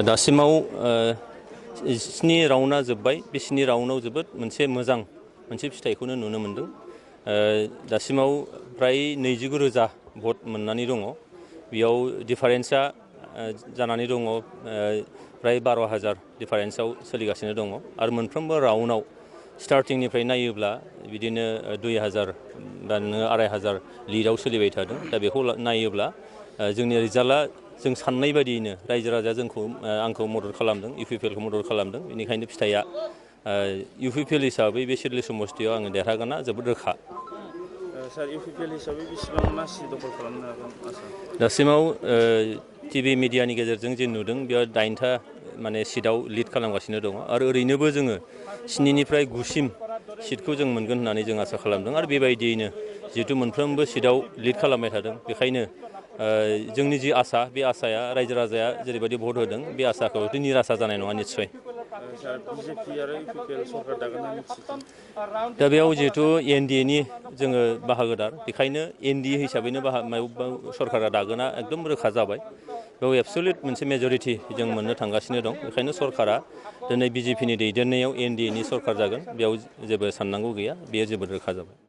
दासिमाव 7 राउन्डआ जोब्बाय बे 7 राउन्डआव जोबोद मोनसे फिथाइखौनो नुनो मोन्दों। दासिमाव फ्राय 29,000 भट मोननानै दङ। बेयाव डिफारेन्सआ जानानै दङ फ्राय 12,000 डिफारेन्सआव सोलिगासिनो दङ आरो मोनफ्रोमबो राउन्डआव स्टार्टिंनिफ्राय नायोब्ला बिदिनो 2,000 बा 2,500 लिडआव सोलिबाय थादों। दा बेखौ नायोब्ला जोंनि रिजाल्टआ जों साननाय बायदियैनो रायजो राजाया आंखौ मदद खालामदों, इउपिपिएलखौ मदद खालामदों। बेनिखायनो फिथाइया इउपिपिएल हिसाबै बे सिडली समस्तियाव आङो देरहागोना जोबोद रोखा। सार इउपिपिएल हिसाबै बेसेबां मासि दखल खालामनो हागोन आसा? दासिमाव टिभि मिडियानि गेजेरजों जे नुदों बेयाव 8था सिटआव लिड खालामगासिनो दङ आरो ओरैनोबो जोङो 7निफ्राय 9सिम सिटखौ जों मोनगोन होननानै जों आसा खालामदों आरो बेबायदियैनो जिहेतु मोनफ्रोमबो सिटआव लिड खालामबाय थादों बेखायनो जोंनि जि आसा बे आसाया रायजो राजाया जेरैबायदि भट होदों बे आसाखौ निरासा जानाय नङा निस्सय। सार बिजेपि आरो इउपिपिएल सरकार दागोन होनना मिथिदों। दा बेयाव जिहेतु एनडिएनि जोङो बाहागोदार बेखायनो एनडिए हिसाबैनो सरकारा दागोना एकदम रोखा जाबाय। बेयाव एबसुलिट मोनसे मेजरिटि जों मोननो थांगासिनो दं। बेखायनो सरकारा दिनै बिजेपिनि दैदेननायाव एनडिएनि सरकार जागोन बेयाव जेबो साननांगौ गैया, बेयो जोबोद रोखा जाबाय।